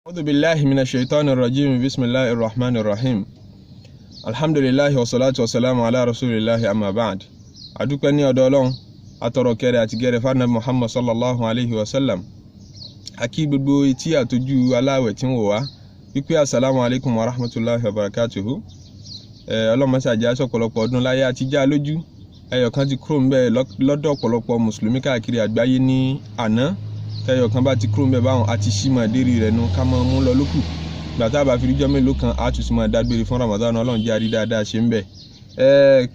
أعوذ بالله من الشيطان الرجيم. بسم الله الرحمن الرحيم. الحمد لله والصلاة والسلام على رسول الله، أما بعد. Adúpẹ́ ní ọ̀dọ̀ Ọlọ́run, atọrọ kẹrẹ àti gẹrẹ fún Ànábì Muhammad sallallahu alayhi wa sallam. A kí gbogbo etí àtọjú aláwẹ̀ tí ń wò wá wípé asalaamu alaykum wa rahmatulahi wa barakatuhu. Ọlọ́run mọ́sá jẹ́ aṣọ ọ̀pọ̀lọpọ̀ ọdún láyé àti já lójú. Ẹyọ kan ti kúrò ńbẹ̀ lọ́dọ̀ ọ̀pọ̀lọpọ̀ mùsùlùmí káàkiri àgbáyé ní àná. Tẹyọ kan bá ti kúrò ńbẹ̀ báwọn àti símọ̀ dérí rẹ̀ nu ká máa mú lọ lókù. Gbàtà bá fi ríjọ́ mélòó kan, á tún sì máa dágbére fún Ramadan. Ọlọ́run jẹ́ àrí dáadáa ṣe ń bẹ̀.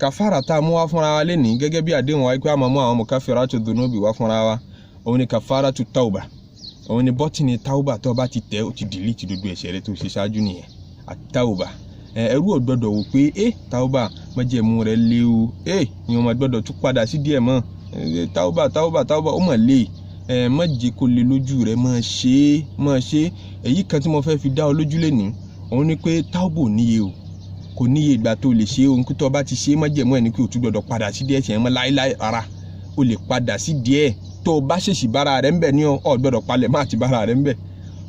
Kàfàrà tá a mú wá fúnra wa lénìí, gẹ́gẹ́ bí àdéhùn wa pé a máa mú àwọn mukafiratu dhunubi wá fúnra wa, òun ni kàfàrà tu tauba. Òun ni bọ́tìnì tauba. Tó bá ti tẹ̀, ó ti delete gbogbo ẹ̀ṣẹ̀ rẹ tó ṣe ṣáájú nìyẹn. Àtàwùbà, ẹrú ò gbọ́dọ̀ wò pé ẹ tauba májẹ̀mú rẹ̀ léwu, ẹ ìyẹn wọn gbọ́dọ̀ tún padà sí díẹ̀ mọ́. Tauba, tauba, tauba, ó mọ̀ lé ẹ. Má jẹ́ kó lè lójú rẹ, máa ṣe é, máa ṣe é. Èyí kan tí mo fẹ́ fi dá ọ lójú lénìí, òun ni pé tauba ò níye o, kò níye ìgbà tó lè ṣe é. Ohun tó bá ti ṣe é, májẹ̀mú ẹ̀ ní kí o tún gbọ́dọ̀ padà sí díẹ̀ ṣẹ̀ mọ́ láéláé rárá. O lè padà sí díẹ̀ tó o bá ṣèṣì bára rẹ̀ ń bẹ̀ ní ọ. Ò gbọ́dọ̀ palẹ̀ má àti bára rẹ̀ ń bẹ̀.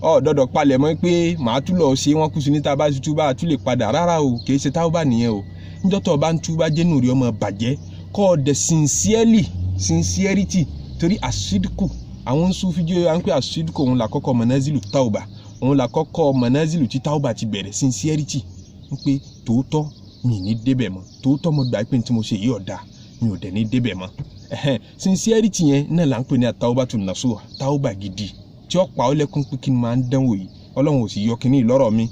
Ọ gbọ́dọ̀ palẹ̀ mọ́ pé màá tún lọ ṣe. Wọ́n kú sí níta bá túbá, a tún lè padà. Rárá o, kì í ṣe tauba nìyẹn o. Níjọ́ tó o bá ń túbá, jẹ́nu rí ọmọ bàjẹ́ kọ́ ọ dẹ̀ sincerely, sincerity, torí àṣídìkù àwọn Sufi jẹ́ à ń pè àṣídìkù. Òun là kọ́kọ́ manazilu tauba, òun là kọ́kọ́ manazilu tí tauba ti bẹ̀rẹ̀. Sincerity ń pé tòótọ́ mi ní débẹ̀ mọ́, tòótọ́ mo gbà pé tí mo ṣe yìí ọ̀dà, mi ò dẹ̀ ní débẹ̀ mọ́. Sincerity yẹn náà là ń pè ní àtàwùbátù nasuha, tauba gidi tí ó pa ọ́ lẹ́kún pé kí n máa ń dánwò yìí, Ọlọ́run ò sì yọ kíní lọ́rọ̀ mi.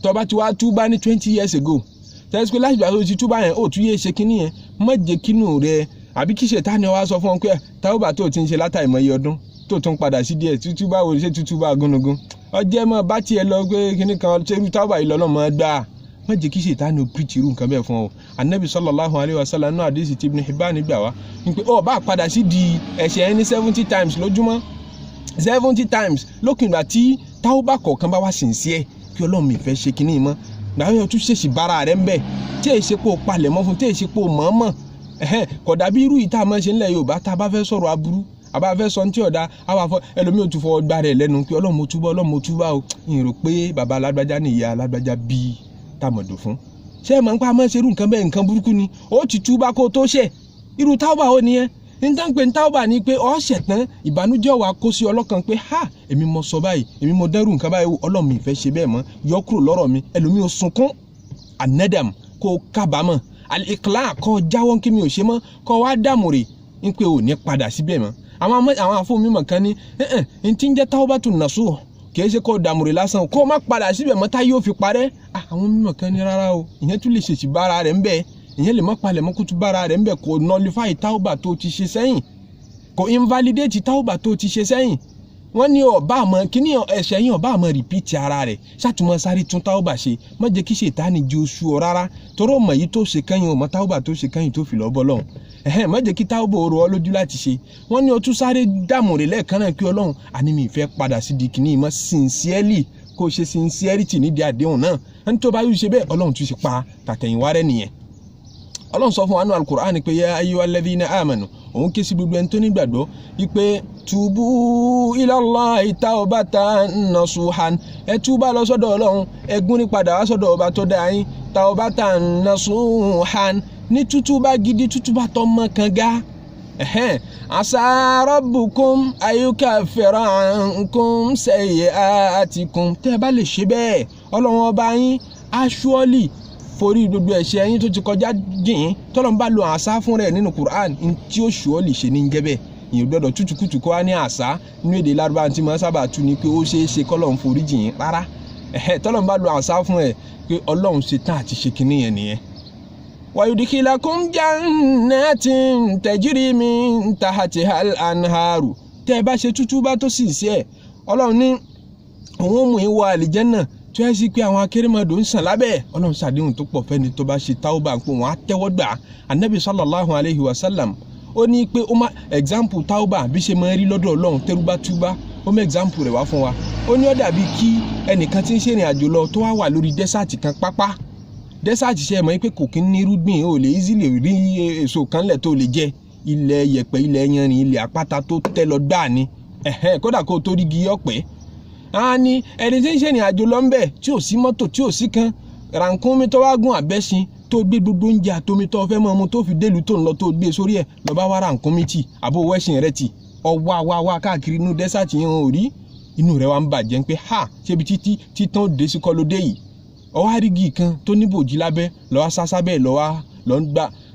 Tó bá ti wá túbá ní 20 years ago, tẹ́sí pé láti ìgbà tó ti túbá yẹn, ó tún yé ṣe kíní yẹn, má jẹ́ kínú rẹ àbí kí Ṣètánì wá sọ fún ọ pé tauba tó ti ń ṣe látàìmọye ọdún tó tún padà sí díẹ̀, tútú báwo ṣe tútú bá gúnugún ọjẹ́ mọ́ bá tiẹ̀ lọ pé kíní kan ṣé irú tauba yìí lọ́lọ́ mọ́ gbà. Má jẹ́ kí Ṣètánì ó preach irú nǹkan bẹ́ẹ̀ fún ọ. Anabi sallallahu alayhi wa sallam náà, àdéhìí tí Ibn Hibban gbà wá ní pé ó bá padà sí di ẹ̀ṣẹ̀ ẹni 70 times lójúmọ́, 70 times, lókun ìgbà tí tauba kọ̀ọ̀kan bá wá sincere kí Ọlọ́run, mi fẹ́ ṣe kíní mọ́, gbàgbé yẹn tún ṣèṣì bára rẹ̀ ń bẹ̀, tí èyí ṣe pé o palẹ̀ mọ́ fún, tí èyí ṣe pé o mọ̀ọ́mọ̀. Kò dàbí irú yìí tá a máa ṣe ńlẹ̀ Yorùbá. Tá a bá fẹ́ sọ̀rọ̀ aburú, a bá fẹ́ sọ ní tí ọ̀dà, a wà fọ ẹlòmíì ò tún fọwọ́ gbá rẹ̀ lẹ́nu pé Ọlọ́run, mo túbọ̀, Ọlọ́run, mo túbọ̀ o, ìyẹn rò pé bàbá alágbájá ní ìyá alágbájá bíi tàmọ̀dò fún. Ṣé ẹ máa ń pa máa ṣe irú nǹkan bẹ́ẹ̀? Nǹkan burúkú ni. Ó ti túbá kó o tó ṣẹ̀. Irú táwọ̀bà ó nìyẹn? Nítorí pé táwọ̀bà ni pé ó ṣẹ̀ tán, ìbànújẹ́ wà kó sí ọlọ́kan pé ha, èmi mo sọ báyìí, èmi mo dẹ́rù nǹkan báyìí, Ọlọ́run, mi fẹ́ ṣe bẹ́ẹ̀ mọ́, yọ kúrò lọ́rọ̀ mi. Ẹlòmíì ó sunkún anadam kó kábàámọ̀, al-iqla, kó jáwọ́ kí mi ò ṣe mọ́, kó wá dààmú rè ń pé ò ní padà síbẹ̀ mọ́. Àwọn àfọ mímọ̀ kan ní n tí ń jẹ́ tawbatu nasuh, kìí ṣe kó dààmú rè lásán, kó má padà síbẹ̀ mọ́ tá yóò fi parẹ́. Àwọn mímọ̀ kan ní rárá o, ìyẹn tún lè ṣèṣì bára rẹ̀ ń bẹ̀, ìyẹn lè má palẹ̀ mọ́ kó tún bára rẹ̀ ń bẹ̀. Kò nullify tauba tó ti ṣe sẹ́yìn, kò invalidate tauba tó ti ṣe sẹ́yìn. Wọ́n ní ọba àmọ́ kíní ẹ̀ṣẹ̀ yín, ọba àmọ́ repeat ara rẹ̀, ṣàtúmọ̀ sáré tún tauba ṣe. Má jẹ́ kí Ṣètánì jẹ́ oṣù ọ rárá, torọ́ mọ̀ yìí tó ṣe kẹ́yìn, ọmọ tauba tó ṣe kẹ́yìn tó fi lọ́ bọ́ lọ́hùn. Ẹ̀hẹ́n, má jẹ́ kí tauba ó rọ ọ́ lójú láti ṣe. Wọ́n ní o tún sáré dààmú rẹ̀ lẹ́ẹ̀kan náà kí Ọlọ́run, àní mi fẹ́ padà sí di kíní mọ́, sincerely, kó o ṣe sincerity nídìí àdéhùn náà. Ẹni tó bá yóò ṣe bẹ́ẹ̀, Ọlọ́run tún ṣe pa tàtẹ̀yìnwá rẹ̀ nìyẹn. Ọlọ́run sọ fún wa nínú Alukur'an pé ya ayyuhal ladhina amanu, òun ké sí gbogbo ẹni tó nígbàgbọ́ wípé tubu ilallahi taubatan nasuhan, ẹ túbà lọ sọ́dọ̀ Ọlọ́run, ẹ gún ní padà wá sọ́dọ̀ ọba tó dá yín, taubatan nasuhan, ní tútúbà gidi, tútúbà tó mọ́ kanga. Asa rabbukum ayukaffira ankum sayyi'atikum. Tẹ́ ẹ bá lè ṣe bẹ́ẹ̀, Ọlọ́run ọba yín actually forí gbogbo ẹ̀ṣẹ̀ yín tó ti kọjá jìn. Tọ́lọ́n bá lo àṣà fún rẹ̀ nínú Quran, tí ó ṣùọ́ lè ṣe ní jẹ́ bẹ́ẹ̀. Ìyẹn gbọ́dọ̀ tútùkùtù kó wá ní àṣà nínú èdè Lárúbáwá tí wọ́n sábà tú ni pé ó ṣeé ṣe kọ́lọ́run forí jìn yín. Rárá, tọ́lọ́n bá lo àṣà fún ẹ̀ pé Ọlọ́run ṣe tán àti ṣe kinní yẹn nìyẹn. Wayudkhilakum jannatin tajri min tahtihal anharu. Tẹ́ ẹ bá ṣe tútú bá tó sì sí ẹ̀, Ọlọ́run ní òun ó mú yín wọ àlìjẹ́nnà tó yẹ sí pé àwọn akérèmọdò ń sàn lábẹ́. Ọlọ́run ṣàdéhùn tó pọ̀ fẹ́ni tó bá ṣe tauba pé wọ́n á tẹ́wọ́ gbà. Anabi sallallahu alayhi wa sallam, ó ní pé ó má example tauba bí ṣe máa rí lọ́dọ̀ Ọlọ́run tẹ́rúbá túbá. Ó mú example rẹ̀ wá fún wa. Ó ní ó dàbí kí ẹnìkan tí ń ṣèrìn àjò lọ, tó wá wà lórí desert kan, pápá desert. Ṣe mọ̀ pé kò kí ń ní irúgbìn, ò lè easily rí èso kan lẹ̀ tó lè jẹ. Ilẹ̀ yẹ̀pẹ̀, ilẹ̀ yanrìn, ilẹ̀ àpáta tó tẹ́ lọ gbáà ni. Kódà kó o tó rí igi ọ̀pẹ. Á ní ẹni tí ń ṣe ìrìn àjò lọ ń bẹ̀ tí ò sí mọ́tò tí ò sí kan, rànkúnmi tó wá gùn àbẹ́sìn tó gbé gbogbo oúnjẹ àtomi tó fẹ́ mọ́ mu tó fi délùú tó ń lọ tó gbé sórí ẹ̀ lọ́ba wá rànkúnmi tì àbó wẹ́sìn rẹ̀ tì ọwá wá wá káàkiri inú desert yẹn ò rí, inú rẹ̀ wá ń bàjẹ́ pé ha, ṣébi títí títàn dé sí kọ́ ló dé yìí. Ọwọ́ àrígì kan tó ní bòjí lábẹ́ lọ́wọ́ sásá bẹ́ẹ̀ lọ́wọ́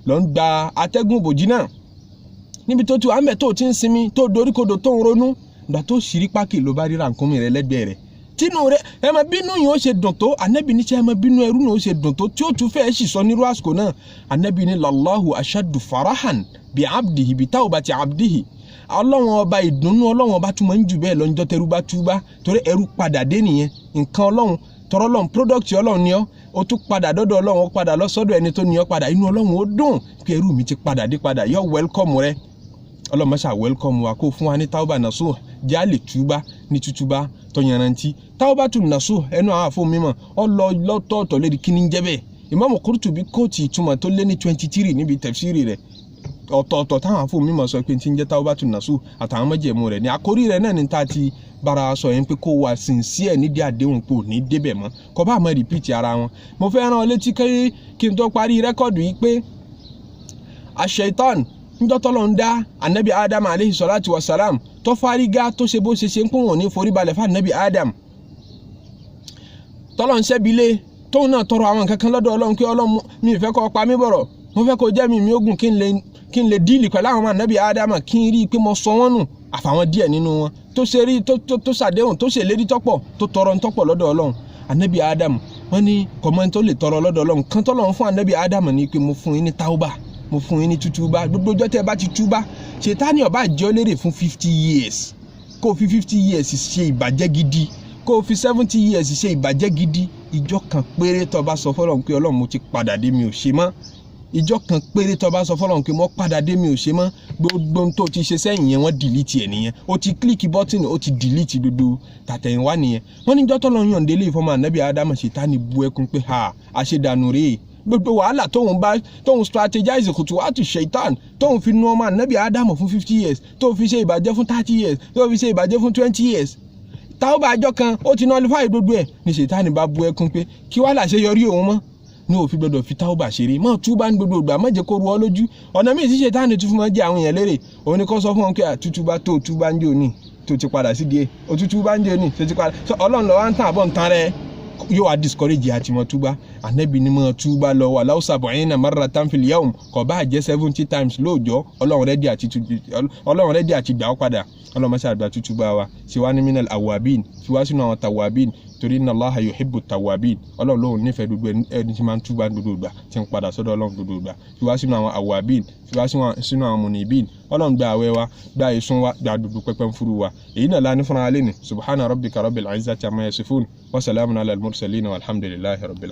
lọ́ ń gba atẹ́gùn bòjí náà níbi tó ti wà mẹ́ tó ti ń sinmi tó doríkodò tó ń ronú. Ìgbà tó ṣìírí pákì ló bá rí rànkúnmí rẹ̀ lẹ́gbẹ̀ẹ́ rẹ̀, tínú rẹ̀ ẹ máa bínú yìí ó ṣe dùn tó. Ànábì ní sẹ́ ẹ máa bínú ẹrú náà ó ṣe dùn tó tí ó tún fẹ́ẹ́ sì sọ nírú àsìkò náà. Ànábì ní lallahu ashaddu farahan bi abdihi bi tawbati abdihi. Ọlọ́wọ́n ọba ìdùnnú Ọlọ́wọ́n ọba tún máa ń jù bẹ́ẹ̀ lọ́njọ́ tẹrú bá túbá, torí ẹrú padà dé nìyẹn. Nǹkan Ọlọ́run tọrọ Ọlọ́run, product Ọlọ́run ni ọ́, ó tún padà dọ́dọ̀ Ọlọ́run, ó padà lọ sọ́dọ̀ ẹni tó ní ọ́ padà. Inú Ọlọ́run ó dùn pé ẹrú mi ti padà dé padà, yọ welcome rẹ. Ọlọ́run máṣá welcome wa, kó fún wa ní tauba nasuh, jẹ́ á lè túbá ní tútúbá tó yanrantí. Taubatun nasuh, ẹnu àwọn àfọ mímọ́ ọ lọ lọ́tọ̀ọ̀tọ̀ lérí kíní ń jẹ́ bẹ́ẹ̀. Imam Qurtubi quote ìtumọ̀ tó lé ní 23 níbi tafsiri rẹ̀ ọ̀tọ̀ọ̀tọ̀ táwọn àfọ mímọ́ sọ pé tí ń jẹ́ taubatun nasuh àtàwọn májẹ̀mú rẹ̀ ní àkórí rẹ̀ náà ní tá a ti bára sọ yẹn pé kó wà sincere nídìí àdéhùn pò ní débẹ̀ mọ́, kó bá máa repeat ara wọn. Mo fẹ́ rán ọ létí kí n tó parí record yìí pé àṣetán níjọ́ tọ́lọ́ ń dá anabi Adam aleyhi salatu wa salam, tó fárígá, tó ṣe bó ṣe ṣe ń pọ́n wọn ní foríbalẹ̀ fún anabi Adam, tọ́lọ́ ń ṣẹ́bi lé, tóun náà tọrọ àwọn nǹkan kan lọ́dọ̀ Ọlọ́run pé Ọlọ́run, mi ì fẹ́ kó pa mí bọ̀rọ̀, mo fẹ́ kó jẹ́ mi mi ogun kí n lè deal pẹ̀lú àwọn ọmọ anabi Adam, kí n rí i pé mo sọ wọ́n nù àfàwọn díẹ̀ nínú wọn, tó ṣe rí tó ṣàdéhùn, tó ṣèlérí tọ́pọ̀, tó tọrọ ntọ́pọ̀ lọ́dọ̀ Ọlọ́run. Anabi Adam, wọ́n ní kọ̀mọ́ tó lè tọrọ lọ́dọ̀ Ọlọ́run kan tọ́lọ́run fún anabi Adam ní pé mo fún yín ní tauba, mo fún yín ní tútúbá. Gbogbo ọjọ́ tẹ́ ẹ bá ti túbá, ṣètánì ọba jẹ́ ọ lérè fún 50 years, kó o fi 50 years ṣe ìbàjẹ́ gidi, kó o fi 70 years ṣe ìbàjẹ́ gidi, ìjọ kan péré tó bá sọ fọlọ́run pé Ọlọ́run, mo ti padà dé, mi ò ṣe mọ́, ìjọ kan péré tó bá sọ fọlọ́run pé mo padà dé, mi ò ṣe mọ́, gbogbo ohun tó ti ṣe sẹ́yìn yẹn, wọ́n delete ẹ̀ nìyẹn. O ti click button, o ti delete gbogbo tàtẹ̀yìnwá nìyẹn. Wọ́n ní jọ́tọ̀ lọ́n yọ̀ǹde lè fọmọ ànábì Ádámù, ṣètánì bu ẹkún pé ha, àṣedànù rèé, gbogbo wàhálà tóun bá tóun strategize khutuwatu shaitan, tóun fi nu ọmọ ànábì Ádámù fún 50 years, tóun fi ṣe ìbàjẹ́ fún 30 years, tóun fi ṣe ìbàjẹ́ fún 20 years, táwọn bá àjọ kan ó ti nullify gbogbo ẹ̀ ní. Ṣètánì bá bu ẹkún pé kí wàhálà ṣe yọrí òun mọ́ ní òfin gbọdọ̀ fi táwọn bá ṣeré mọ́ túbá ní gbogbo ìgbà, má jẹ́ kó ru ọ lójú. Ọ̀nà míì tí ṣètánì tún fún wọn jẹ́ àwọn èèyàn lérè, òun ni kó sọ fún wọn pé àtútúbá tó túbá ń jò ní tó ti padà sí díẹ̀, òtútù bá ń jò ní tó ti padà Ọlọ́run lọ́wọ́ ń tàn àbọ̀ ń tán rẹ, yóò wá discourage àti mọ̀ túbá. Ànábì ni mọ̀ túbá lọ wà láwùsà sab'ina marratan fil yawm, kò bá jẹ́ 70 times lóòjọ́, Ọlọ́run ready àti gbà ọ́ padà. Ọlọ́run máṣe àgbà tútúbá wa, ṣe wá ní minal awabin, fi wá sínú àwọn tawabin, torí inna Allaha yuhibbu tawabin. Ọlọ́run lóhùn nífẹ̀ẹ́ gbogbo ẹni tí máa ń túbá gbogbo ìgbà, tí ń padà sọ́dọ̀ Ọlọ́run gbogbo ìgbà. Fi wá sínú àwọn awabin, fi wá sínú àwọn munibin. Ọlọ́run, gba àwẹ̀ wa, gba ìsun wa, gba gbogbo pẹpẹ ń furu wa. Èyí náà la ní fúnra alẹ́ ni. Subhana rabbika rabbil izzati amma yasifun wa salamun ala al-mursalin walhamdulillahi rabbil.